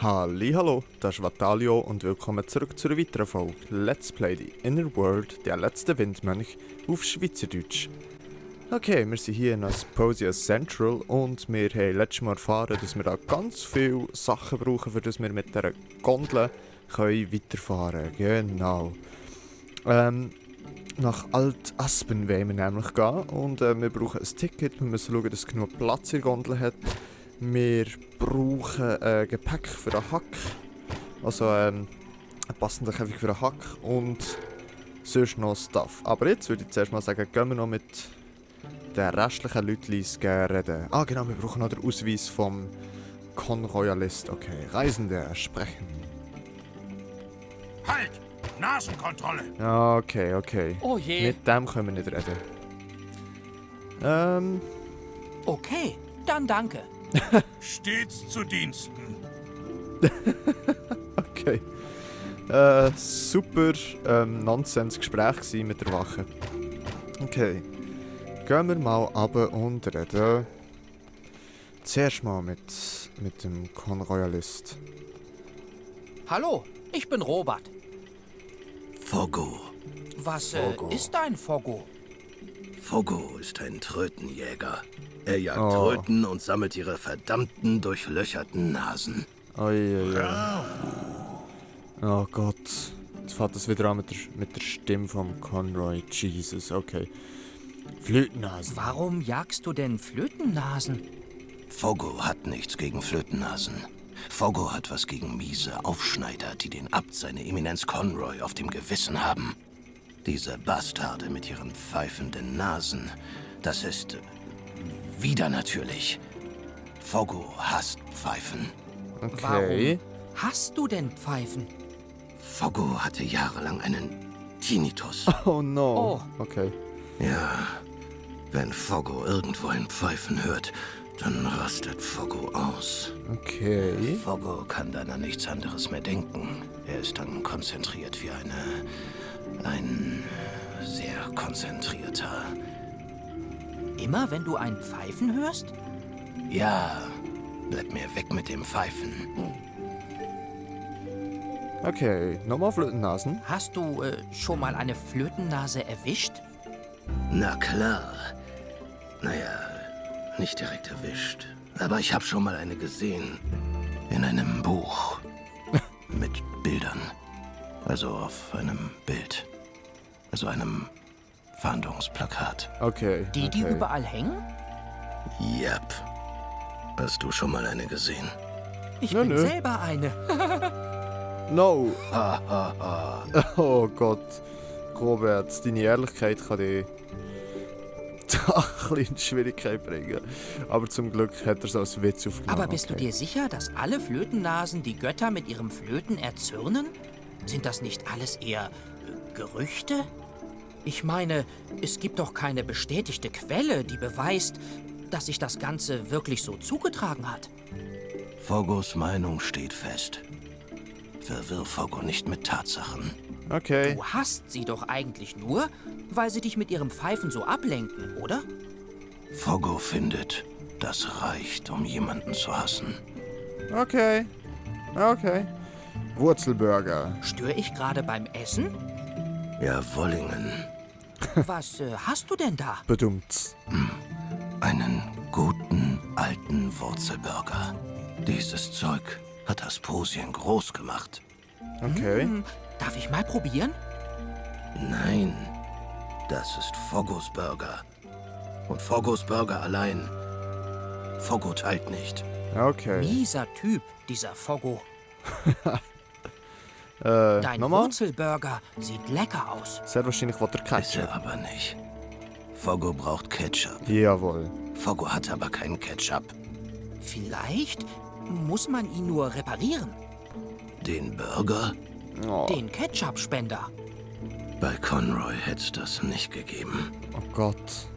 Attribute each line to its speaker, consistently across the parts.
Speaker 1: Hallo, das ist Vatalio und willkommen zurück zu einer weiteren Folge Let's Play The Inner World, der letzte Windmönch, auf Schweizerdeutsch. Okay, wir sind hier in Asposia Central und wir haben letztes Mal erfahren, dass wir da ganz viele Sachen brauchen, für dass wir mit dieser Gondel weiterfahren können. Genau. Nach Alt-Aspen wollen wir nämlich gehen und wir brauchen ein Ticket, wir müssen schauen, dass genug Platz in der Gondel hat. Wir brauchen Gepäck für einen Hack, also einen passenden Käfig für einen Hack und sonst noch Stuff. Aber jetzt würde ich zuerst mal sagen, gehen wir noch mit den restlichen Leuten reden. Ah genau, wir brauchen noch den Ausweis vom Conroyalist. Okay, Reisende sprechen.
Speaker 2: Halt! Nasenkontrolle!
Speaker 1: Okay.
Speaker 3: Oh je.
Speaker 1: Mit dem können wir nicht reden.
Speaker 3: Okay, dann danke.
Speaker 2: Stets zu Diensten.
Speaker 1: Okay. Super Nonsens-Gespräch gsi mit der Wache. Okay. Gehen wir mal runter und reden. Zuerst mal mit dem Conroyalist.
Speaker 3: Hallo, ich bin Robert.
Speaker 4: Foggo.
Speaker 3: Was
Speaker 1: Foggo.
Speaker 3: ist ein Foggo?
Speaker 4: Foggo ist ein Trötenjäger. Er jagt
Speaker 1: Oh.
Speaker 4: Tröten und sammelt ihre verdammten, durchlöcherten Nasen.
Speaker 1: Oh Gott. Jetzt fängt das wieder an mit der Stimme vom Conroy. Jesus, okay. Flötennasen.
Speaker 3: Warum jagst du denn Flötennasen?
Speaker 4: Foggo hat nichts gegen Flötennasen. Foggo hat was gegen miese Aufschneider, die den Abt seine Eminenz Conroy auf dem Gewissen haben. Diese Bastarde mit ihren pfeifenden Nasen, das ist widernatürlich. Foggo hasst Pfeifen.
Speaker 1: Okay.
Speaker 3: Warum hast du denn Pfeifen?
Speaker 4: Foggo hatte jahrelang einen Tinnitus.
Speaker 1: Oh no.
Speaker 3: Oh.
Speaker 1: Okay.
Speaker 4: Ja, wenn Foggo irgendwo ein Pfeifen hört, dann rastet Foggo aus.
Speaker 1: Okay.
Speaker 4: Foggo kann dann an nichts anderes mehr denken. Er ist dann konzentriert wie ein sehr konzentrierter.
Speaker 3: Immer wenn du ein Pfeifen hörst?
Speaker 4: Ja, bleib mir weg mit dem Pfeifen.
Speaker 1: Okay. Nochmal Flötennasen.
Speaker 3: Hast du schon mal eine Flötennase erwischt?
Speaker 4: Na klar. Naja, nicht direkt erwischt. Aber ich habe schon mal eine gesehen. In einem Buch. Mit Bildern. Also auf einem Bild. Also einem Fahndungsplakat.
Speaker 1: Okay.
Speaker 3: Die
Speaker 1: okay.
Speaker 3: überall hängen?
Speaker 4: Yep. Hast du schon mal eine gesehen?
Speaker 3: Ich
Speaker 1: Nö,
Speaker 3: bin
Speaker 1: nö.
Speaker 3: selber eine.
Speaker 1: No.
Speaker 4: Ha, ha, ha.
Speaker 1: Oh Gott. Robert, deine Ehrlichkeit kann dich da ein bisschen in Schwierigkeit bringen. Aber zum Glück hat er es als Witz aufgenommen.
Speaker 3: Aber bist du dir sicher, dass alle Flötennasen die Götter mit ihrem Flöten erzürnen? Sind das nicht alles eher Gerüchte? Ich meine, es gibt doch keine bestätigte Quelle, die beweist, dass sich das Ganze wirklich so zugetragen hat.
Speaker 4: Foggos Meinung steht fest. Verwirr Foggo nicht mit Tatsachen.
Speaker 1: Okay.
Speaker 3: Du hasst sie doch eigentlich nur, weil sie dich mit ihrem Pfeifen so ablenken, oder?
Speaker 4: Foggo findet, das reicht, um jemanden zu hassen.
Speaker 1: Okay. Wurzelburger.
Speaker 3: Störe ich gerade beim Essen?
Speaker 4: Ja, Wollingen.
Speaker 3: Was hast du denn da?
Speaker 1: Bedummt.
Speaker 4: Einen guten, alten Wurzelburger. Dieses Zeug hat Asposien groß gemacht.
Speaker 1: Okay.
Speaker 3: Darf ich mal probieren?
Speaker 4: Nein, das ist Foggos Burger. Und Foggos Burger allein. Foggo teilt nicht.
Speaker 1: Okay.
Speaker 3: Mieser Typ, dieser Foggo. Dein
Speaker 1: Nochmal?
Speaker 3: Wurzelburger sieht lecker aus.
Speaker 1: Sehr wahrscheinlich will er
Speaker 4: Ist
Speaker 1: Ketchup.
Speaker 4: er aber nicht. Foggo braucht Ketchup.
Speaker 1: Jawohl.
Speaker 4: Foggo hat aber keinen Ketchup.
Speaker 3: Vielleicht muss man ihn nur reparieren.
Speaker 4: Den Burger?
Speaker 1: Oh,
Speaker 3: Den Ketchup-Spender.
Speaker 4: Bei Conroy hätte es das nicht gegeben.
Speaker 1: oh Gott.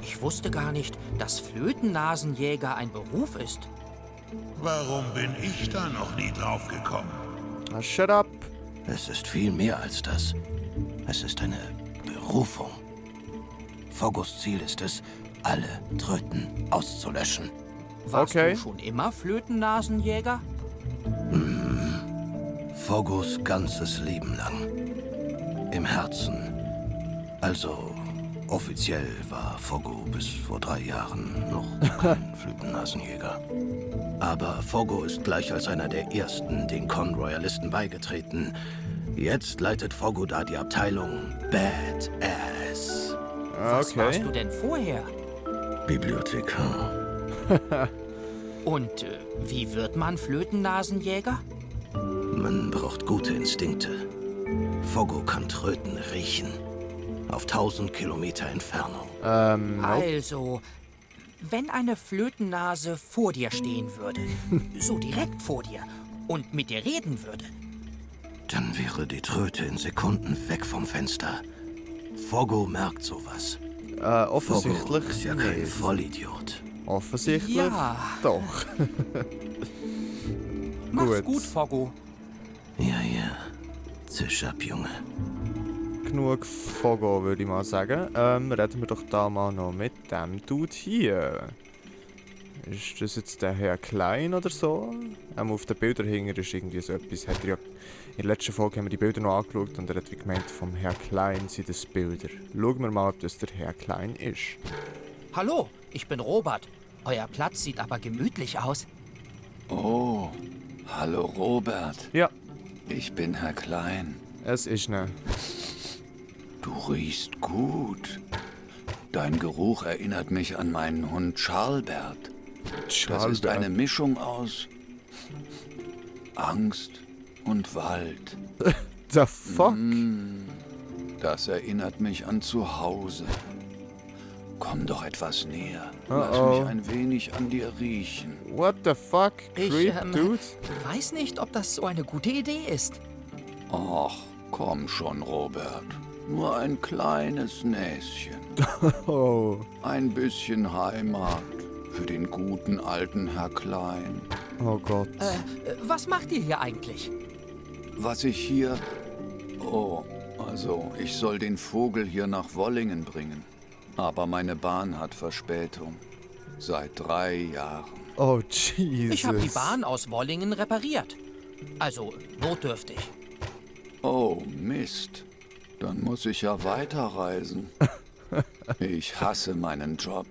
Speaker 3: Ich wusste gar nicht, dass Flötennasenjäger ein Beruf ist.
Speaker 2: Warum bin ich da noch nie drauf gekommen?
Speaker 1: Ah, shut up.
Speaker 4: Es ist viel mehr als das. Es ist eine Berufung. Foggos Ziel ist es, alle Tröten auszulöschen.
Speaker 3: Warst
Speaker 1: Okay.
Speaker 3: du schon immer Flötennasenjäger?
Speaker 4: Fogos ganzes Leben lang. Im Herzen. Also, offiziell war Fogo bis vor 3 Jahren noch kein Flötennasenjäger. Aber Fogo ist gleich als einer der ersten den Conroyalisten beigetreten. Jetzt leitet Fogo da die Abteilung Badass.
Speaker 3: Was warst du denn vorher?
Speaker 4: Bibliothekar.
Speaker 3: Und wie wird man Flötennasenjäger?
Speaker 4: Man braucht gute Instinkte. Fogo kann Tröten riechen. Auf 1000 Kilometer Entfernung.
Speaker 3: Also, wenn eine Flötennase vor dir stehen würde, so direkt vor dir, und mit dir reden würde,
Speaker 4: Dann wäre die Tröte in Sekunden weg vom Fenster. Fogo merkt sowas. Fogo
Speaker 1: Offensichtlich
Speaker 4: ist ja kein
Speaker 1: nicht.
Speaker 4: Vollidiot.
Speaker 1: Offensichtlich
Speaker 3: Ja.
Speaker 1: doch.
Speaker 3: mach's gut, Fogo.
Speaker 4: Ja. Zisch ab, Junge.
Speaker 1: Genug Fogo, würde ich mal sagen. Reden wir doch da mal noch mit dem Dude hier. Ist das jetzt der Herr Klein oder so? Auf den Bildern hinten ist irgendwie so etwas. Hat er ja in der letzten Folge haben wir die Bilder noch angeschaut und er hat wie gemeint, vom Herr Klein sind das Bilder. Schauen wir mal, ob das der Herr Klein ist.
Speaker 3: Hallo, ich bin Robert. Euer Platz sieht aber gemütlich aus.
Speaker 5: Oh, hallo Robert.
Speaker 1: Ja,
Speaker 5: Ich bin Herr Klein.
Speaker 1: es ist ne.
Speaker 5: Du riechst gut. Dein Geruch erinnert mich an meinen Hund Charlbert. Das ist eine Mischung aus Angst und Wald.
Speaker 1: The fuck?
Speaker 5: Das erinnert mich an zu Hause. Komm doch etwas näher.
Speaker 1: Oh,
Speaker 5: Lass
Speaker 1: oh.
Speaker 5: mich ein wenig an dir riechen.
Speaker 1: What the fuck? Creep, Dude?
Speaker 3: Weiß nicht, ob das so eine gute Idee ist.
Speaker 5: Ach, komm schon, Robert. Nur ein kleines Näschen.
Speaker 1: Oh,
Speaker 5: Ein bisschen Heimat für den guten alten Herr Klein.
Speaker 1: oh Gott.
Speaker 3: Was macht ihr hier eigentlich?
Speaker 5: Was ich hier... Oh, also, ich soll den Vogel hier nach Wollingen bringen. Aber meine Bahn hat Verspätung. Seit 3 Jahren.
Speaker 1: Oh, Jesus.
Speaker 3: Ich habe die Bahn aus Wollingen repariert. Also notdürftig.
Speaker 5: Oh, Mist. Dann muss ich ja weiterreisen. Ich hasse meinen Job.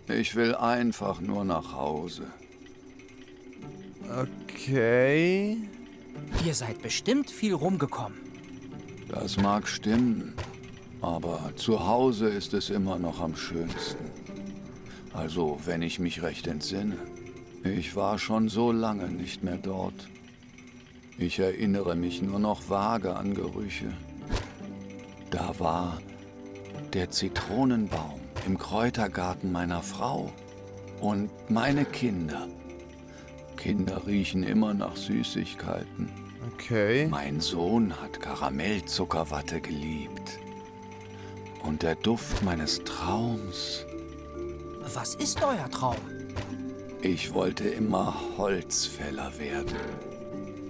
Speaker 5: Ich will einfach nur nach Hause.
Speaker 1: Okay.
Speaker 3: Ihr seid bestimmt viel rumgekommen.
Speaker 5: Das mag stimmen, aber zu Hause ist es immer noch am schönsten. Also, wenn ich mich recht entsinne. Ich war schon so lange nicht mehr dort. Ich erinnere mich nur noch vage an Gerüche. Da war der Zitronenbaum im Kräutergarten meiner Frau und meine Kinder. Kinder riechen immer nach Süßigkeiten.
Speaker 1: Okay.
Speaker 5: Mein Sohn hat Karamellzuckerwatte geliebt. Und der Duft meines Traums.
Speaker 3: Was ist euer Traum?
Speaker 5: Ich wollte immer Holzfäller werden.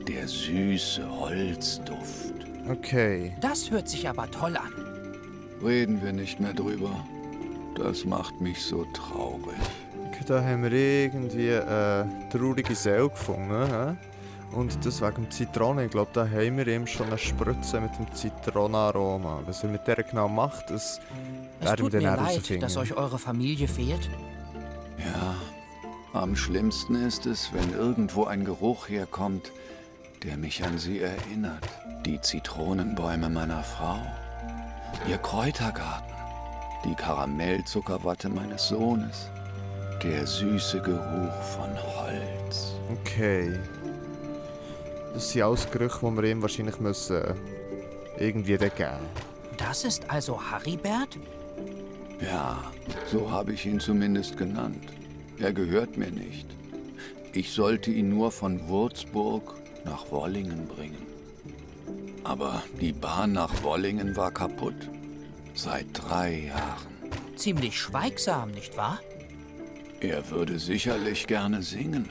Speaker 5: Der süße Holzduft.
Speaker 1: Okay.
Speaker 3: Das hört sich aber toll an.
Speaker 5: Reden wir nicht mehr drüber. Das macht mich so traurig.
Speaker 1: Okay, da haben wir irgendwie eine traurige Seele gefunden. He? Und das wegen dem Zitronen. Ich glaube, da haben wir ihm schon eine Spritze mit dem Zitronenaroma. Was er mit der genau macht, das
Speaker 3: Es
Speaker 1: werden wir
Speaker 3: tut mir
Speaker 1: dann
Speaker 3: leid,
Speaker 1: herausfinden.
Speaker 3: dass euch eure Familie fehlt.
Speaker 5: Ja, am schlimmsten ist es, wenn irgendwo ein Geruch herkommt, der mich an sie erinnert. Die Zitronenbäume meiner Frau, ihr Kräutergarten, die Karamellzuckerwatte meines Sohnes, der süße Geruch von Holz.
Speaker 1: Okay. Das sind alles Gerüche, die wir ihm wahrscheinlich müssen irgendwie dann geben.
Speaker 3: Das ist also Haribert?
Speaker 5: Ja, so habe ich ihn zumindest genannt. Er gehört mir nicht. Ich sollte ihn nur von Würzburg nach Wollingen bringen. Aber die Bahn nach Wollingen war kaputt. Seit 3 Jahren.
Speaker 3: Ziemlich schweigsam, nicht wahr?
Speaker 5: Er würde sicherlich gerne singen.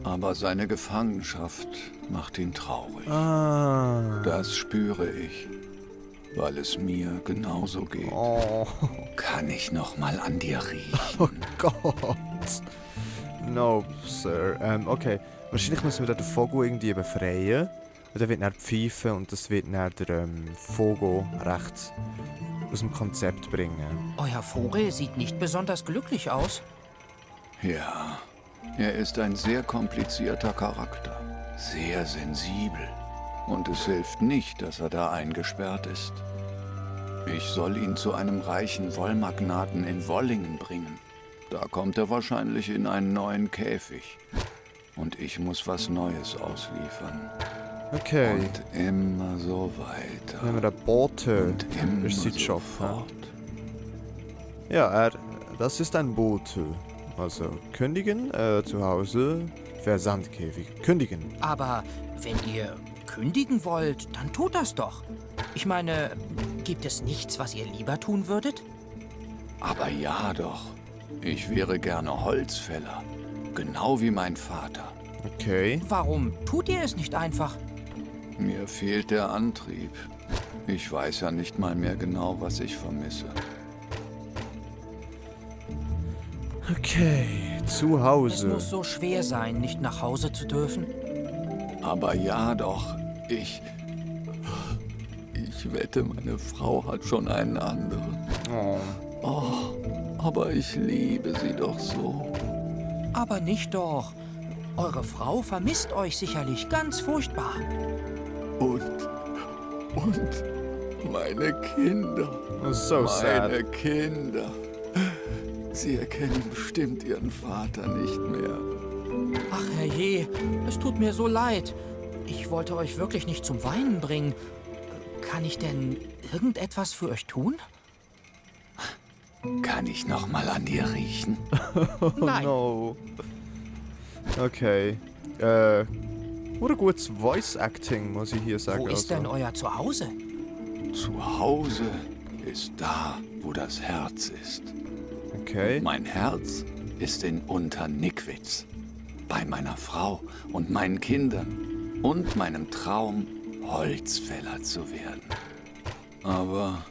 Speaker 5: Aber seine Gefangenschaft macht ihn traurig.
Speaker 1: Ah.
Speaker 5: Das spüre ich, weil es mir genauso geht.
Speaker 1: Oh
Speaker 5: Kann ich noch mal an dir riechen?
Speaker 1: Gott. No, Sir. Okay. Wahrscheinlich müssen wir den Vogel irgendwie befreien. Und dann wird dann pfeifen und das wird dann der Fogo recht aus dem Konzept bringen.
Speaker 3: Euer Vogel sieht nicht besonders glücklich aus.
Speaker 5: Ja, er ist ein sehr komplizierter Charakter. Sehr sensibel. Und es hilft nicht, dass er da eingesperrt ist. Ich soll ihn zu einem reichen Wollmagnaten in Wollingen bringen. Da kommt er wahrscheinlich in einen neuen Käfig. Und ich muss was Neues ausliefern.
Speaker 1: Okay,
Speaker 5: Und immer so weiter.
Speaker 1: nehmen wir den Bote.
Speaker 5: Und immer
Speaker 1: ist sein
Speaker 5: so
Speaker 1: Job.
Speaker 5: fort.
Speaker 1: Ja, das ist ein Bote. Also kündigen, zu Hause, Versandkäfig. Kündigen.
Speaker 3: Aber wenn ihr kündigen wollt, dann tut das doch. Ich meine, gibt es nichts, was ihr lieber tun würdet?
Speaker 5: Aber ja doch. Ich wäre gerne Holzfäller. Genau wie mein Vater.
Speaker 1: Okay.
Speaker 3: Warum tut ihr es nicht einfach?
Speaker 5: Mir fehlt der Antrieb. Ich weiß ja nicht mal mehr genau, was ich vermisse.
Speaker 1: Okay, zu
Speaker 3: Es
Speaker 1: Hause.
Speaker 3: muss so schwer sein, nicht nach Hause zu dürfen.
Speaker 5: Aber ja doch, ich wette, meine Frau hat schon einen anderen.
Speaker 1: Oh.
Speaker 5: Oh, aber ich liebe sie doch so.
Speaker 3: Aber nicht doch. Eure Frau vermisst euch sicherlich ganz furchtbar.
Speaker 5: Und meine Kinder.
Speaker 1: So sad.
Speaker 5: Meine Kinder. Sie erkennen bestimmt ihren Vater nicht mehr.
Speaker 3: Ach herrje, es tut mir so leid. Ich wollte euch wirklich nicht zum Weinen bringen. Kann ich denn irgendetwas für euch tun?
Speaker 5: Kann ich noch mal an dir riechen?
Speaker 3: Nein.
Speaker 1: No. Okay. Oder gutes Voice Acting, muss ich hier sagen.
Speaker 3: Wo ist denn euer Zuhause?
Speaker 5: Zu Hause ist da, wo das Herz ist.
Speaker 1: Okay.
Speaker 5: Mein Herz ist in Unternickwitz. Bei meiner Frau und meinen Kindern und meinem Traum, Holzfäller zu werden. Aber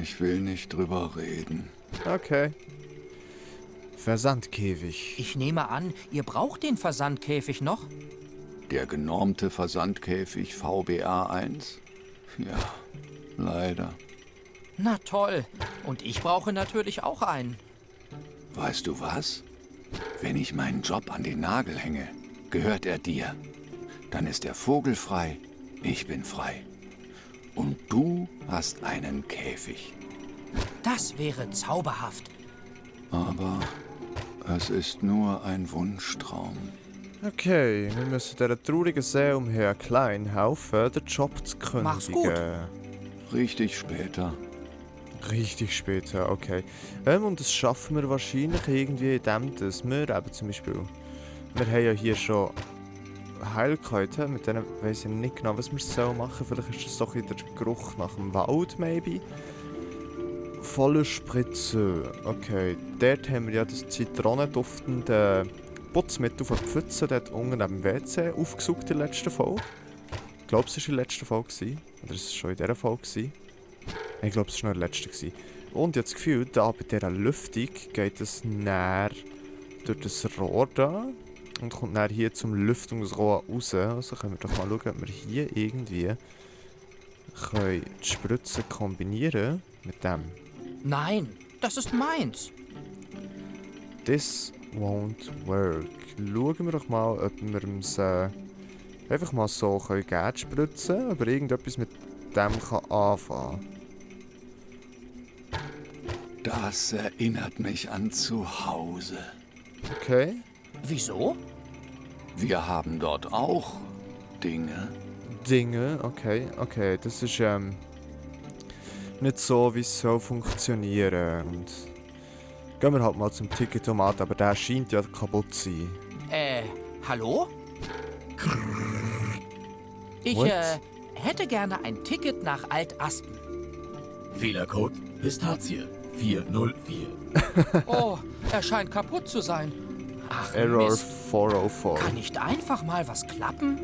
Speaker 5: ich will nicht drüber reden.
Speaker 1: Okay. Versandkäfig.
Speaker 3: Ich nehme an, ihr braucht den Versandkäfig noch?
Speaker 5: Der genormte Versandkäfig VBA 1? Ja, leider.
Speaker 3: Na toll. Und ich brauche natürlich auch einen.
Speaker 5: Weißt du was? Wenn ich meinen Job an den Nagel hänge, gehört er dir. Dann ist der Vogel frei, ich bin frei. Und du hast einen Käfig.
Speaker 3: Das wäre zauberhaft.
Speaker 5: Aber es ist nur ein Wunschtraum.
Speaker 1: Okay, wir müssen dieser traurigen See umher klein helfen, den Job zu kündigen.
Speaker 3: Mach's gut.
Speaker 5: Richtig später.
Speaker 1: Richtig später, okay. Und das schaffen wir wahrscheinlich irgendwie indem, dass wir eben zum Beispiel... Wir haben ja hier schon Heilkräuter, mit denen weiss ich nicht genau, was wir so machen. Vielleicht ist das doch wieder der Geruch nach dem Wald, maybe. Volle Spritze. Okay, dort haben wir ja das zitronenduftende Putzmittel von Pfützen dort unten neben dem WC aufgesucht in der letzten Folge. Ich glaube, es war in der letzten Folge. Oder es war schon in dieser Folge. Ich glaube, es war noch in der letzten. Und ich habe das Gefühl, da bei dieser Lüftung geht es näher durch das Rohr da und kommt näher hier zum Lüftungsrohr raus. Also können wir doch mal schauen, ob wir hier irgendwie können die Spritzen kombinieren mit dem.
Speaker 3: Nein, das ist meins.
Speaker 1: This won't work. Schauen wir doch mal, ob wir uns einfach mal so Geld spritzen können, aber irgendetwas mit dem kann anfangen.
Speaker 5: Das erinnert mich an zu Hause.
Speaker 1: Okay.
Speaker 3: Wieso?
Speaker 5: Wir haben dort auch Dinge.
Speaker 1: Dinge, okay, okay. Das ist nicht so, wie es soll funktionieren. Und gehen wir halt mal zum Ticketomat, aber der scheint ja kaputt zu sein.
Speaker 3: Hallo? Ich,
Speaker 1: What?
Speaker 3: hätte gerne ein Ticket nach Altaspen.
Speaker 6: Fehlercode Pistazie 404.
Speaker 3: Oh, er scheint kaputt zu sein. Ach,
Speaker 1: Error
Speaker 3: Mist.
Speaker 1: 404.
Speaker 3: Kann nicht einfach mal was klappen?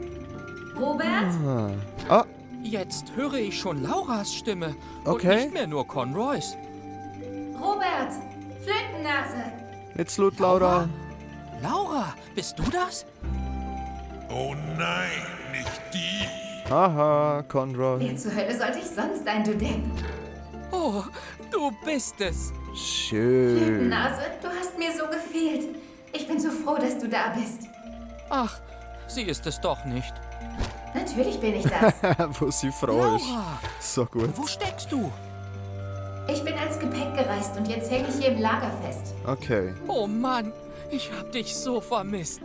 Speaker 7: Robert?
Speaker 1: Ah,
Speaker 3: Jetzt höre ich schon Lauras Stimme. Und
Speaker 1: Okay.
Speaker 3: nicht mehr nur Conroys.
Speaker 7: Robert! Flötennase!
Speaker 1: nicht zu laut, Laura.
Speaker 3: Laura, bist du das?
Speaker 2: Oh nein, nicht die.
Speaker 1: Haha, Conroy.
Speaker 7: Wer zur Hölle sollte ich sonst sein, du Depp?
Speaker 3: Oh, du bist es.
Speaker 1: Schön.
Speaker 7: Flötennase, du hast mir so gefehlt. Ich bin so froh, dass du da bist.
Speaker 3: Ach, sie ist es doch nicht.
Speaker 7: Natürlich bin ich das.
Speaker 1: Wo sie froh ist.
Speaker 3: Laura,
Speaker 1: So gut.
Speaker 3: wo steckst du?
Speaker 7: Ich bin als Gepäck gereist und jetzt hänge ich hier im Lager fest.
Speaker 1: Okay.
Speaker 3: Oh Mann, ich hab dich so vermisst.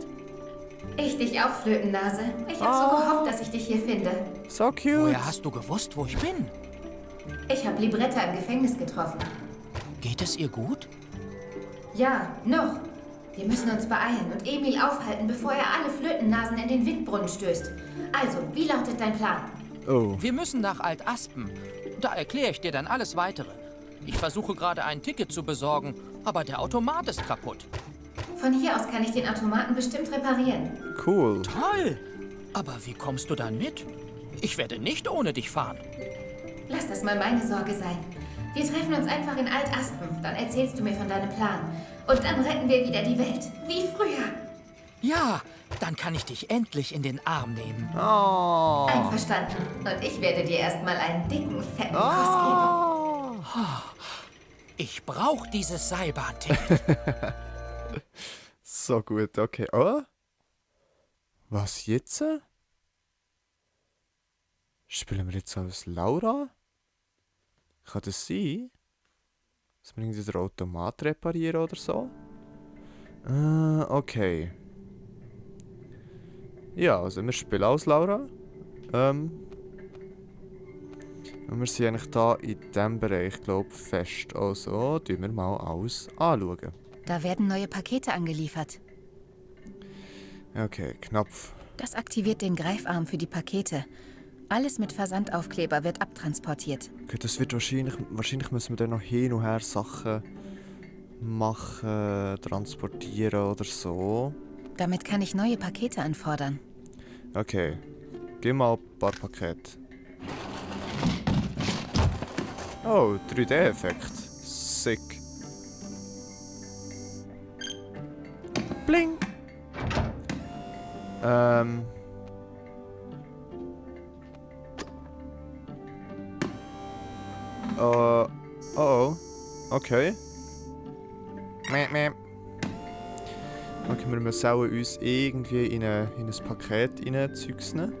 Speaker 7: Ich dich auch, Flötennase. Ich habe so gehofft, dass ich dich hier finde.
Speaker 1: So cute.
Speaker 3: Woher hast du gewusst, wo ich bin?
Speaker 7: Ich habe Libretta im Gefängnis getroffen.
Speaker 3: Geht es ihr gut?
Speaker 7: Ja, noch. Wir müssen uns beeilen und Emil aufhalten, bevor er alle Flötennasen in den Windbrunnen stößt. Also, wie lautet dein Plan?
Speaker 1: Oh.
Speaker 3: Wir müssen nach Alt-Aspen. Da erkläre ich dir dann alles Weitere. Ich versuche gerade ein Ticket zu besorgen, aber der Automat ist kaputt.
Speaker 7: Von hier aus kann ich den Automaten bestimmt reparieren.
Speaker 1: Cool.
Speaker 3: Toll! Aber wie kommst du dann mit? Ich werde nicht ohne dich fahren.
Speaker 7: Lass das mal meine Sorge sein. Wir treffen uns einfach in Alt-Aspen, dann erzählst du mir von deinem Plan. Und dann retten wir wieder die Welt, wie früher.
Speaker 3: Ja, dann kann ich dich endlich in den Arm nehmen.
Speaker 1: Oh.
Speaker 7: Einverstanden. Und ich werde dir erstmal einen dicken, fetten Kuss geben.
Speaker 3: Ich brauche dieses Seilbahnticket.
Speaker 1: So gut, okay. Oh? Was jetzt? Spielen wir jetzt als Laura? Kann das sein? Dass wir irgendwie den Automat reparieren oder so? Okay. Ja, also wir spielen als Laura. Und wir sind eigentlich da in diesem Bereich, glaube ich, fest. Also, tun wir mal alles anschauen.
Speaker 8: Da werden neue Pakete angeliefert.
Speaker 1: Okay, Knopf.
Speaker 8: Das aktiviert den Greifarm für die Pakete. Alles mit Versandaufkleber wird abtransportiert.
Speaker 1: Okay, das wird wahrscheinlich müssen wir dann noch hin und her Sachen machen, transportieren oder so.
Speaker 8: Damit kann ich neue Pakete anfordern.
Speaker 1: Okay, gib mal ein paar Pakete. Oh, 3D-Effekt. Sick. Bling! Oh. Okay. Mäh. Okay, wir müssen uns irgendwie in ein Paket reinzüchsen.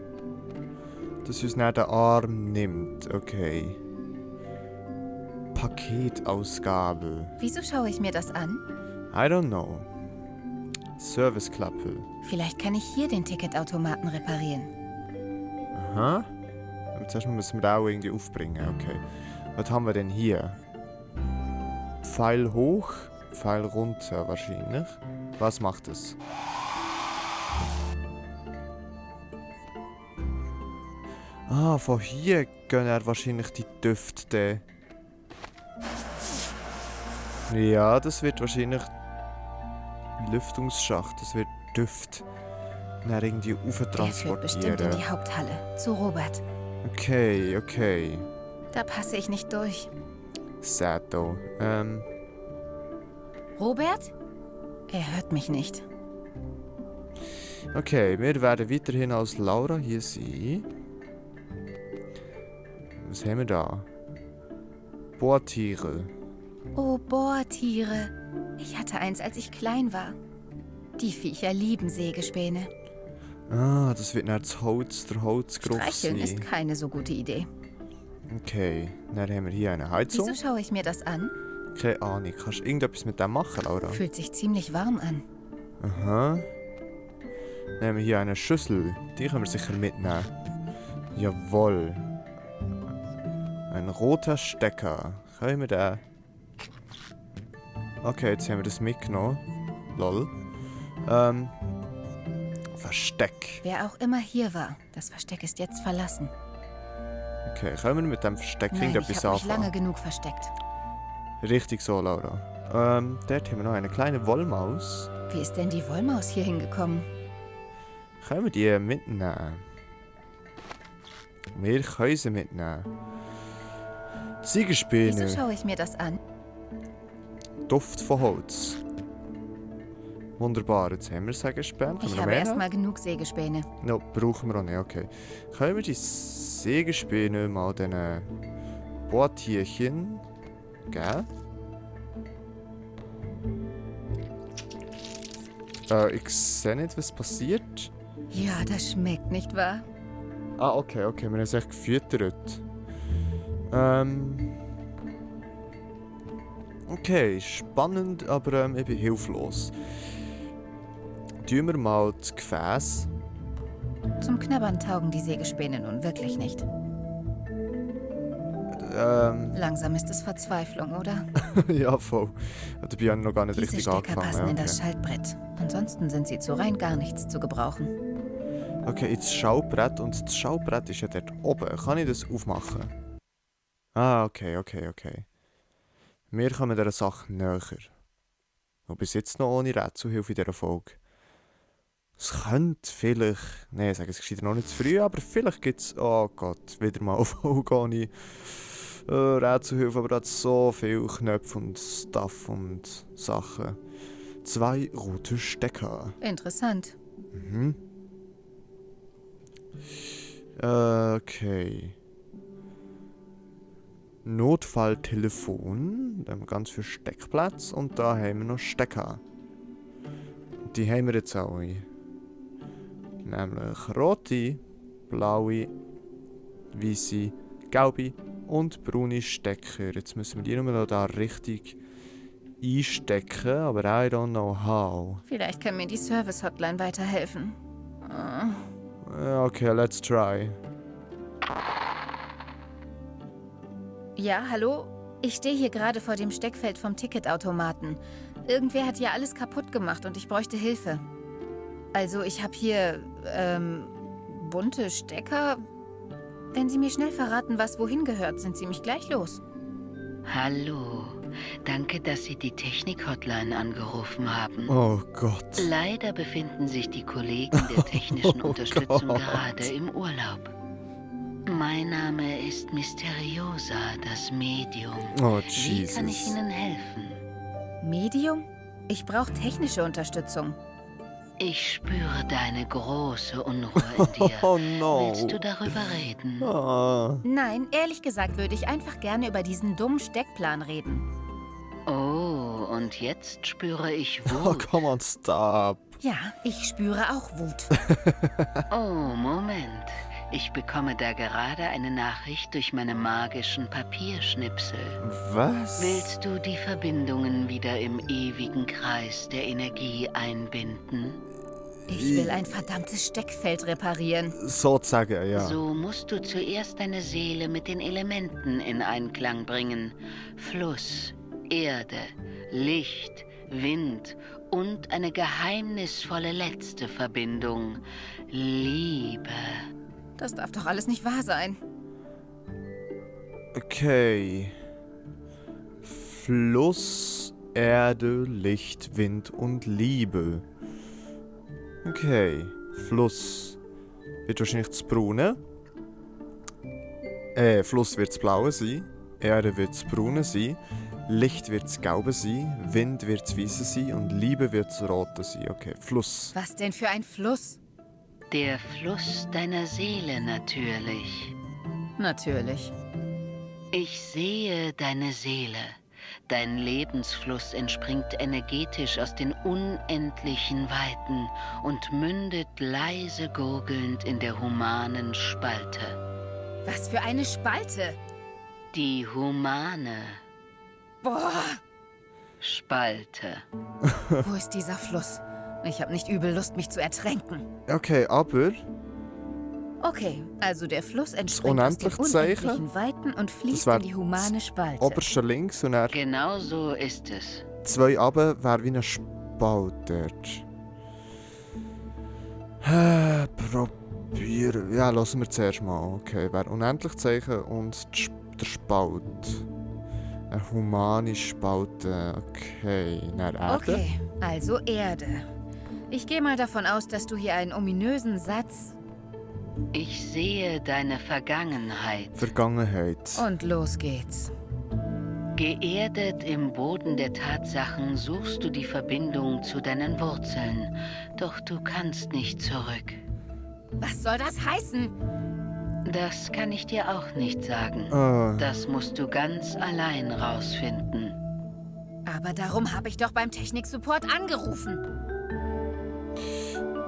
Speaker 1: Das uns dann den Arm nimmt. Okay. Paketausgabe.
Speaker 8: Wieso schaue ich mir das an?
Speaker 1: I don't know. Serviceklappe.
Speaker 8: Vielleicht kann ich hier den Ticketautomaten reparieren.
Speaker 1: Aha. Aber zuerst müssen wir den auch irgendwie aufbringen. Okay. Was haben wir denn hier? Pfeil hoch, Pfeil runter wahrscheinlich. Was macht es? Ah, von hier gehen er wahrscheinlich die Düfte. Ja, das wird wahrscheinlich Lüftungsschacht. Das wird Düft. Dann irgendwie
Speaker 8: Der führt bestimmt in
Speaker 1: transportieren.
Speaker 8: die Haupthalle. Zu Robert.
Speaker 1: Okay.
Speaker 8: Da passe ich nicht durch.
Speaker 1: Sato.
Speaker 8: Robert? Er hört mich nicht.
Speaker 1: Okay, wir werden weiterhin als Laura hier sein. Was haben wir da? Bohrtiere.
Speaker 8: Oh, Bohrtiere. Ich hatte eins, als ich klein war. Die Viecher lieben Sägespäne.
Speaker 1: Ah, das wird dann das Holz, der Holzgeruch
Speaker 8: Streicheln
Speaker 1: sein.
Speaker 8: ist keine so gute Idee.
Speaker 1: Okay, dann haben wir hier eine Heizung.
Speaker 8: Wieso schaue ich mir das an?
Speaker 1: Keine Ahnung. Kannst du irgendetwas mit dem machen, Laura?
Speaker 8: Fühlt sich ziemlich warm an.
Speaker 1: Aha. Dann haben wir hier eine Schüssel. Die können wir sicher mitnehmen. Jawohl. Ein roter Stecker. Können wir den? Okay, jetzt haben wir das mitgenommen. Lol. Versteck.
Speaker 8: Wer auch immer hier war, das Versteck ist jetzt verlassen.
Speaker 1: Okay, können wir mit dem Versteck
Speaker 8: Nein, ich
Speaker 1: irgendetwas
Speaker 8: habe mich lange
Speaker 1: anfangen?
Speaker 8: genug versteckt.
Speaker 1: Richtig so, Laura. Dort haben wir noch eine kleine Wollmaus.
Speaker 8: Wie ist denn die Wollmaus hier hingekommen?
Speaker 1: Können wir die mitnehmen? Wir können sie mitnehmen.
Speaker 8: Wieso
Speaker 1: Siegespäne.
Speaker 8: schaue ich mir das an?
Speaker 1: Duft von Holz. Wunderbar, jetzt haben wir Sägespäne.
Speaker 8: Ich habe erstmal genug Sägespäne.
Speaker 1: No, brauchen wir auch nicht, okay. Können wir die Sägespäne mal diesen Bohrtierchen geben? Ich sehe nicht, was passiert.
Speaker 8: Ja, das schmeckt, nicht wahr?
Speaker 1: Ah, okay, wir haben es echt gefüttert. Okay, spannend, aber ich bin hilflos. Tun wir mal das Gefäß.
Speaker 8: Zum Knabbern taugen die Sägespäne nun wirklich nicht. Langsam ist es Verzweiflung, oder?
Speaker 1: Ja, voll. Dabei habe ich noch gar nicht
Speaker 8: Diese
Speaker 1: richtig
Speaker 8: Stecker
Speaker 1: angefangen.
Speaker 8: passen in
Speaker 1: Okay.
Speaker 8: das Schaltbrett. Ansonsten sind sie zu rein gar nichts zu gebrauchen.
Speaker 1: Okay, jetzt das Schaubrett. Und das Schaubrett ist ja dort oben. Kann ich das aufmachen? Ah, okay. Wir kommen dieser Sache näher. Und bis jetzt noch ohne Rätselhilfe in dieser Folge. Es könnte vielleicht... Nein, ich sage es gescheiter noch nicht zu früh, aber vielleicht gibt es... Oh Gott, wieder mal eine Folge ohne Rätselhilfe, aber da hat so viele Knöpfe und Stuff und Sachen. 2 rote Stecker.
Speaker 8: Interessant.
Speaker 1: Mhm. Okay. Notfalltelefon. Da haben wir ganz viel Steckplatz und da haben wir noch Stecker. Die haben wir jetzt alle. Nämlich rote, blaue, weiße, gelbe und braune Stecker. Jetzt müssen wir die nur noch da richtig einstecken, aber I don't know how.
Speaker 8: Vielleicht kann mir die Service-Hotline weiterhelfen.
Speaker 1: Okay, let's try.
Speaker 8: Ja, hallo? Ich stehe hier gerade vor dem Steckfeld vom Ticketautomaten. Irgendwer hat hier alles kaputt gemacht und ich bräuchte Hilfe. Also, ich habe hier, bunte Stecker. Wenn Sie mir schnell verraten, was wohin gehört, sind Sie mich gleich los.
Speaker 9: Hallo. Danke, dass Sie die Technik-Hotline angerufen haben.
Speaker 1: Oh Gott.
Speaker 9: Leider befinden sich die Kollegen der technischen Unterstützung
Speaker 1: Gott.
Speaker 9: gerade im Urlaub. Mein Name ist Mysteriosa, das Medium.
Speaker 1: Oh,
Speaker 9: Wie kann ich
Speaker 1: Jesus.
Speaker 9: Ihnen helfen?
Speaker 8: Medium? Ich brauche technische Unterstützung.
Speaker 9: Ich spüre deine große Unruhe in dir.
Speaker 1: Oh no.
Speaker 9: Willst du darüber reden?
Speaker 1: Ah.
Speaker 8: Nein, ehrlich gesagt würde ich einfach gerne über diesen dummen Steckplan reden.
Speaker 9: Oh, und jetzt spüre ich
Speaker 1: Oh,
Speaker 9: Wut.
Speaker 1: come on, stop.
Speaker 8: Ja, ich spüre auch Wut.
Speaker 9: Oh, Moment. Ich bekomme da gerade eine Nachricht durch meine magischen Papierschnipsel.
Speaker 1: Was?
Speaker 9: Willst du die Verbindungen wieder im ewigen Kreis der Energie einbinden?
Speaker 8: Ich will ein verdammtes Steckfeld reparieren.
Speaker 1: Sozusagen, ja.
Speaker 9: So musst du zuerst deine Seele mit den Elementen in Einklang bringen. Fluss, Erde, Licht, Wind und eine geheimnisvolle letzte Verbindung. Liebe.
Speaker 8: Das darf doch alles nicht wahr sein.
Speaker 1: Okay. Fluss, Erde, Licht, Wind und Liebe. Okay. Fluss wird wahrscheinlich das Braune. Fluss wird das Blaue sein. Erde wird das Braune sein. Licht wird das Gelbe sein. Wind wird das Weiße sein. Und Liebe wird das Rote sein. Okay, Fluss.
Speaker 8: Was denn für ein Fluss?
Speaker 9: Der Fluss deiner Seele natürlich.
Speaker 8: Natürlich.
Speaker 9: Ich sehe deine Seele. Dein Lebensfluss entspringt energetisch aus den unendlichen Weiten und mündet leise gurgelnd in der humanen Spalte.
Speaker 8: Was für eine Spalte?
Speaker 9: Die humane
Speaker 8: Boah,
Speaker 9: Spalte.
Speaker 8: wo ist dieser Fluss? Ich habe nicht übel Lust, mich zu ertränken.
Speaker 1: Okay, aber
Speaker 8: Okay, also der Fluss entspringt aus den
Speaker 1: Unendlich-Zeichen?
Speaker 8: unendlichen Weiten und fließt
Speaker 1: wär
Speaker 8: in die humane Spalte.
Speaker 1: oberste links und dann
Speaker 9: Genau so ist es.
Speaker 1: 2 runter wäre wie ein Spalt dort. Probieren. Ja, lassen wir zuerst mal. Okay, wäre Unendlich-Zeichen und der Spalt. Eine humane Spalte. Okay, dann Erde.
Speaker 8: Okay, also Erde. Ich gehe mal davon aus, dass du hier einen ominösen Satz...
Speaker 9: Ich sehe deine Vergangenheit.
Speaker 1: Vergangenheit.
Speaker 8: Und los geht's.
Speaker 9: Geerdet im Boden der Tatsachen suchst du die Verbindung zu deinen Wurzeln, doch du kannst nicht zurück.
Speaker 8: Was soll das heißen?
Speaker 9: Das kann ich dir auch nicht sagen. Das musst du ganz allein rausfinden.
Speaker 8: Aber darum habe ich doch beim Technik-Support angerufen.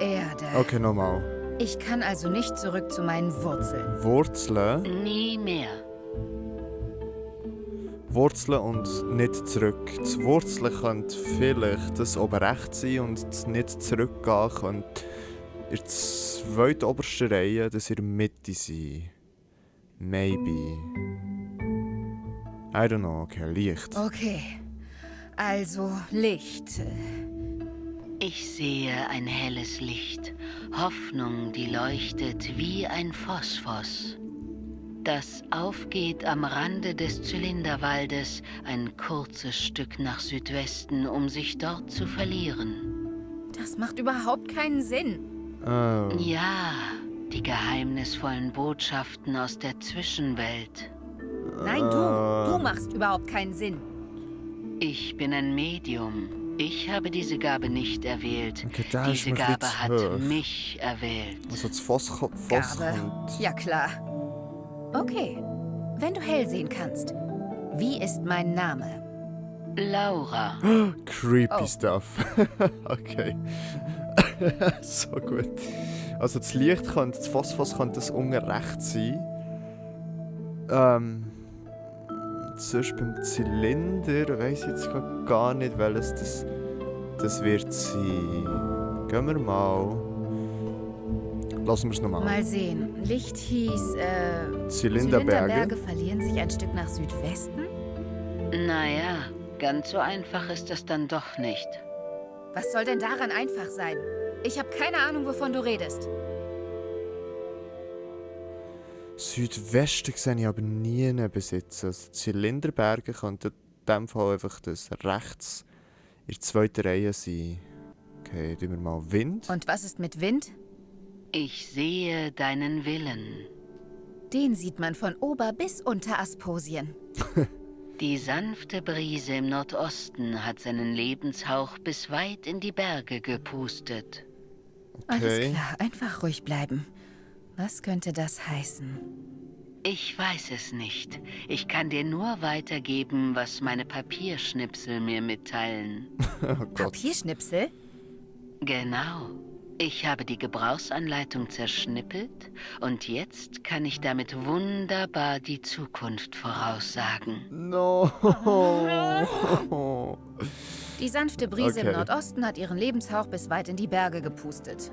Speaker 8: Erde.
Speaker 1: Okay, nochmal.
Speaker 8: Ich kann also nicht zurück zu meinen Wurzeln.
Speaker 1: Wurzeln.
Speaker 9: Nie mehr.
Speaker 1: Wurzeln und nicht zurück. Das Wurzeln könnte vielleicht das oben rechts sein und das nicht zurückgehen könnte in der zweitobersten Reihe, das in der Mitte sein. Maybe. I don't know, okay, Licht.
Speaker 8: Okay. Also Licht.
Speaker 9: Ich sehe ein helles Licht. Hoffnung, die leuchtet wie ein Phosphos. Das aufgeht am Rande des Zylinderwaldes, ein kurzes Stück nach Südwesten, um sich dort zu verlieren.
Speaker 8: Das macht überhaupt keinen Sinn.
Speaker 1: Oh.
Speaker 9: Ja, die geheimnisvollen Botschaften aus der Zwischenwelt.
Speaker 8: Nein, du machst überhaupt keinen Sinn.
Speaker 9: Ich bin ein Medium. Ich habe diese Gabe nicht erwählt.
Speaker 1: Okay, da ist
Speaker 9: Diese
Speaker 1: mir ein bisschen
Speaker 9: Gabe hat
Speaker 1: hoch.
Speaker 9: mich erwählt.
Speaker 1: Also das Foss
Speaker 8: Gabe.
Speaker 1: kommt.
Speaker 8: Ja, klar. Okay. Wenn du hell sehen kannst, wie ist mein Name?
Speaker 9: Laura.
Speaker 1: Creepy
Speaker 8: Oh.
Speaker 1: Stuff. Okay. So gut. Also das Licht könnte, das Phosphos könnte das unten rechts sein. Sonst beim Zylinder weiss ich jetzt gar nicht, welches das wird sein. Gehen wir mal. Lassen wir es nochmal.
Speaker 8: Mal sehen. Licht hieß,
Speaker 1: Zylinderberge.
Speaker 8: Zylinderberge verlieren sich ein Stück nach Südwesten?
Speaker 9: Naja, ganz so einfach ist es dann doch nicht.
Speaker 8: Was soll denn daran einfach sein? Ich habe keine Ahnung, wovon du redest.
Speaker 1: Südwesten sehe ich aber nie besitzen. Also Zylinderberge könnte in dem Fall einfach das rechts in der zweiten Reihe sein. Okay, tun wir mal Wind.
Speaker 8: Und was ist mit Wind?
Speaker 9: Ich sehe deinen Willen.
Speaker 8: Den sieht man von Ober- bis Unterasposien.
Speaker 9: Die sanfte Brise im Nordosten hat seinen Lebenshauch bis weit in die Berge gepustet.
Speaker 8: Alles klar, einfach ruhig bleiben. Was könnte das heißen?
Speaker 9: Ich weiß es nicht. Ich kann dir nur weitergeben, was meine Papierschnipsel mir mitteilen.
Speaker 1: Oh Gott.
Speaker 8: Papierschnipsel?
Speaker 9: Genau. Ich habe die Gebrauchsanleitung zerschnippelt und jetzt kann ich damit wunderbar die Zukunft voraussagen.
Speaker 1: No.
Speaker 8: Die sanfte Brise
Speaker 1: Okay.
Speaker 8: im Nordosten hat ihren Lebenshauch bis weit in die Berge gepustet.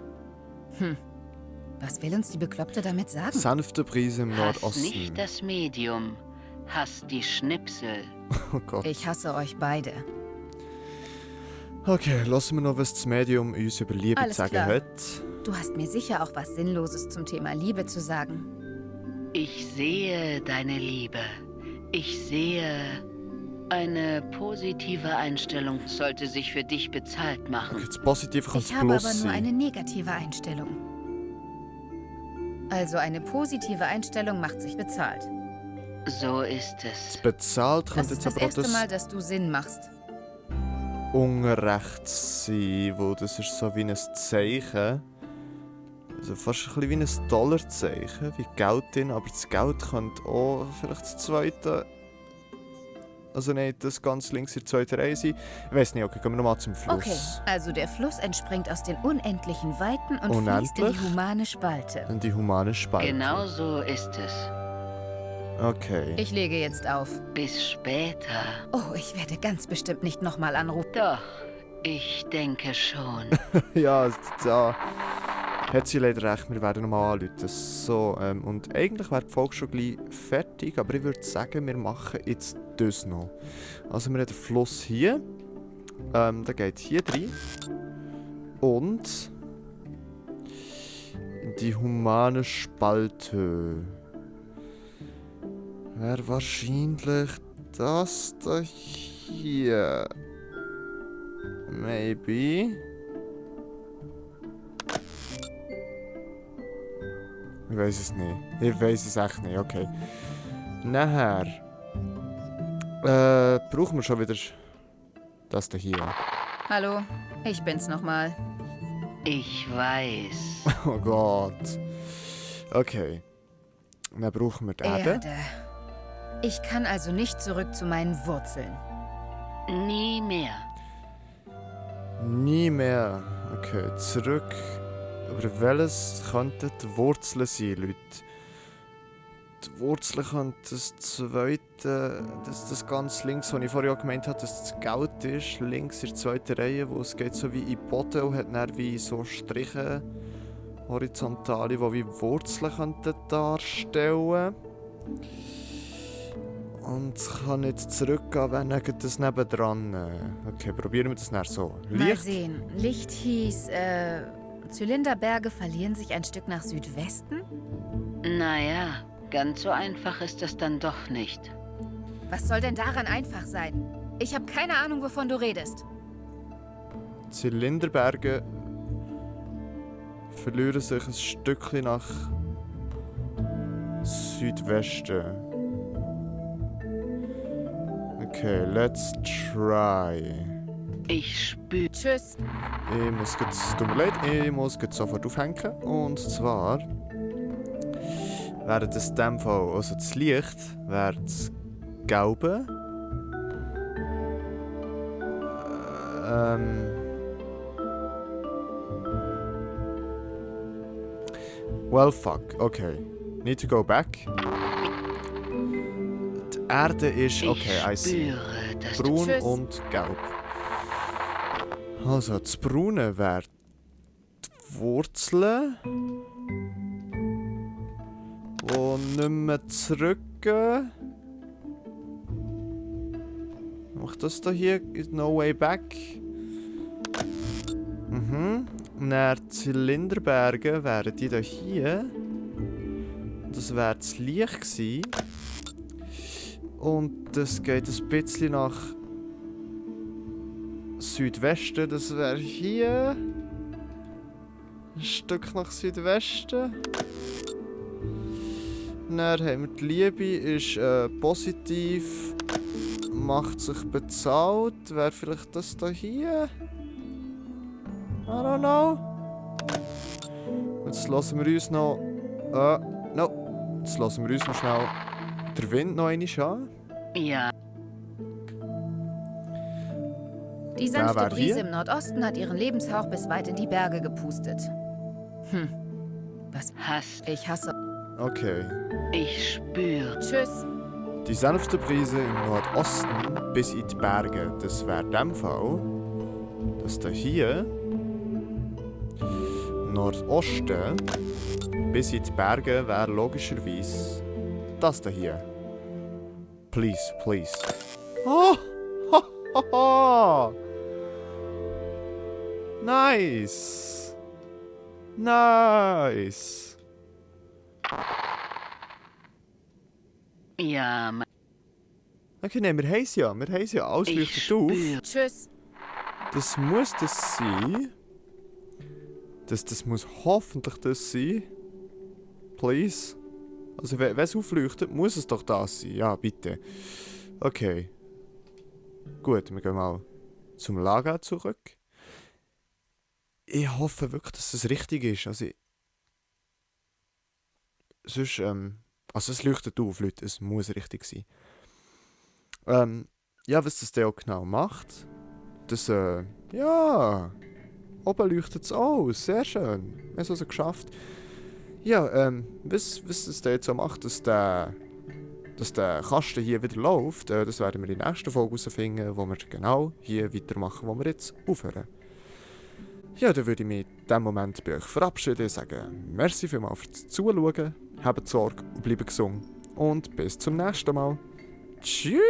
Speaker 8: Was will uns die Bekloppte damit sagen?
Speaker 1: Sanfte Brise im
Speaker 9: Hass
Speaker 1: Nordosten.
Speaker 9: nicht das Medium, hass die Schnipsel.
Speaker 1: Oh Gott.
Speaker 8: Ich hasse euch beide.
Speaker 1: Okay, lassen wir noch, was das Medium uns über Liebe
Speaker 8: Alles
Speaker 1: zu sagen
Speaker 8: klar.
Speaker 1: hat.
Speaker 8: Du hast mir sicher auch was Sinnloses zum Thema Liebe zu sagen.
Speaker 9: Ich sehe deine Liebe. Ich sehe... Eine positive Einstellung sollte sich für dich bezahlt machen.
Speaker 1: Okay, das Positive kann
Speaker 8: Ich
Speaker 1: das
Speaker 8: habe
Speaker 1: Plus
Speaker 8: aber nur
Speaker 1: sein.
Speaker 8: eine negative Einstellung. Also eine positive Einstellung macht sich bezahlt.
Speaker 9: So ist es.
Speaker 1: Bezahlt
Speaker 8: Das
Speaker 1: könnte
Speaker 8: ist
Speaker 1: jetzt
Speaker 8: das
Speaker 1: aber auch
Speaker 8: erste
Speaker 1: das
Speaker 8: Mal, dass du Sinn machst.
Speaker 1: unrechts sein, wo das ist so wie ein Zeichen. Also fast ein bisschen wie ein Dollarzeichen, wie Geld drin, aber das Geld könnte auch vielleicht das zweite... Also nein, das ganz links in der zweiten Reihe sein. Ich weiss nicht, okay, gehen wir nochmal zum Fluss.
Speaker 8: Okay, also der Fluss entspringt aus den unendlichen Weiten und fließt in
Speaker 1: Unendlich?
Speaker 8: die humane Spalte.
Speaker 1: Und die humane Spalte.
Speaker 9: Genau so ist es.
Speaker 1: Okay.
Speaker 8: Ich lege jetzt auf.
Speaker 9: Bis später.
Speaker 8: Oh, ich werde ganz bestimmt nicht nochmal anrufen.
Speaker 9: Doch, ich denke schon.
Speaker 1: Ja, da hat sie leider recht, wir werden nochmal anrufen. So, und eigentlich wäre die Folge schon gleich fertig, aber ich würde sagen, wir machen jetzt das noch. Also wir haben den Fluss hier, der geht hier rein und in die humane Spalte. Wäre wahrscheinlich das da hier. Maybe. Ich weiß es nicht. Ich weiß es echt nicht, okay. Nachher Brauchen wir schon wieder das da hier?
Speaker 8: Hallo, ich bin's nochmal.
Speaker 9: Ich weiß.
Speaker 1: Oh Gott. Okay. Dann brauchen wir die Erde.
Speaker 8: Erde. Ich kann also nicht zurück zu meinen Wurzeln.
Speaker 9: Nie mehr.
Speaker 1: Nie mehr. Okay, zurück. Aber welches könnten die Wurzeln sein, Leute? Die Wurzeln könnten das zweite, das ganz links, was ich vorher auch gemeint habe, dass das Geld ist. Links in der zweiten Reihe, wo es geht so wie in den Boden und hat dann wie so Striche, horizontale, die wie Wurzeln könnten darstellen. Und ich kann nicht zurückgehen, wenn ich das nebendran. Okay, probieren wir das nachher so.
Speaker 8: Mal sehen. Licht hieß, Zylinderberge verlieren sich ein Stück nach Südwesten?
Speaker 9: Naja, ganz so einfach ist es dann doch nicht.
Speaker 8: Was soll denn daran einfach sein? Ich habe keine Ahnung, wovon du redest.
Speaker 1: Zylinderberge verlieren sich ein Stückchen nach Südwesten. Okay, let's try.
Speaker 9: Ich spüre.
Speaker 8: Tschüss.
Speaker 1: Ich muss jetzt, tut mir leid, ich muss jetzt sofort aufhängen. Und zwar wäre das in dem Fall, also das Licht wäre das Gelbe. Well, fuck. Okay. Need to go back. Die Erde ist... Okay, I see.
Speaker 9: spüre, dass
Speaker 1: Braun
Speaker 8: Tschüss.
Speaker 1: und gelb. Also, das Braune wäre die Wurzeln. Die nicht mehr zurückgehen. Mach das da hier. No way back. Mhm. Und dann die Zylinderberge wären die da hier. Das wäre das Licht gewesen. Und das geht ein bisschen nach Südwesten. Das wäre hier. Ein Stück nach Südwesten. Dann haben wir die Liebe, ist positiv, macht sich bezahlt. Wäre vielleicht das da hier? I don't know. Jetzt lassen wir uns noch. No. Jetzt lassen wir uns noch schnell den Wind noch einmal an.
Speaker 9: Ja,
Speaker 8: Die
Speaker 1: Da
Speaker 8: sanfte
Speaker 1: war
Speaker 8: Brise
Speaker 1: hier.
Speaker 8: im Nordosten hat ihren Lebenshauch bis weit in die Berge gepustet. Was?
Speaker 9: Hass.
Speaker 8: Ich hasse.
Speaker 1: Okay.
Speaker 9: Ich spüre.
Speaker 8: Tschüss.
Speaker 1: Die sanfte Brise im Nordosten bis in die Berge. Das wäre in dem Fall. Das da hier. Nordosten bis in die Berge wäre logischerweise das da hier. Please, please. Oh! Ho, ho, ho. Nice! Nice!
Speaker 9: Ja,
Speaker 1: Okay, nein, wir haben es ja. Wir haben es ja. Alles
Speaker 9: ich
Speaker 1: leuchtet auf.
Speaker 9: spüre.
Speaker 8: Tschüss.
Speaker 1: Das muss das sein. Das muss hoffentlich das sein. Please. Also, wenn es aufleuchtet, muss es doch das sein. Ja, bitte. Okay. Gut, wir gehen mal zum Lager zurück. Ich hoffe wirklich, dass es richtig ist. Also, sonst, also es leuchtet auf, Leute. Es muss richtig sein. Ja, was das der auch genau macht, das, ja, oben leuchtet es aus, sehr schön. Wir haben es also geschafft. Ja, was das der jetzt so macht, dass der Kasten hier wieder läuft, das werden wir in der nächsten Folge herausfinden, wo wir genau hier weitermachen, wo wir jetzt aufhören. Ja, dann würde ich mich in diesem Moment bei euch verabschieden und sagen, merci vielmals fürs Zuschauen, habt Sorge und bleibt gesund und bis zum nächsten Mal. Tschüss!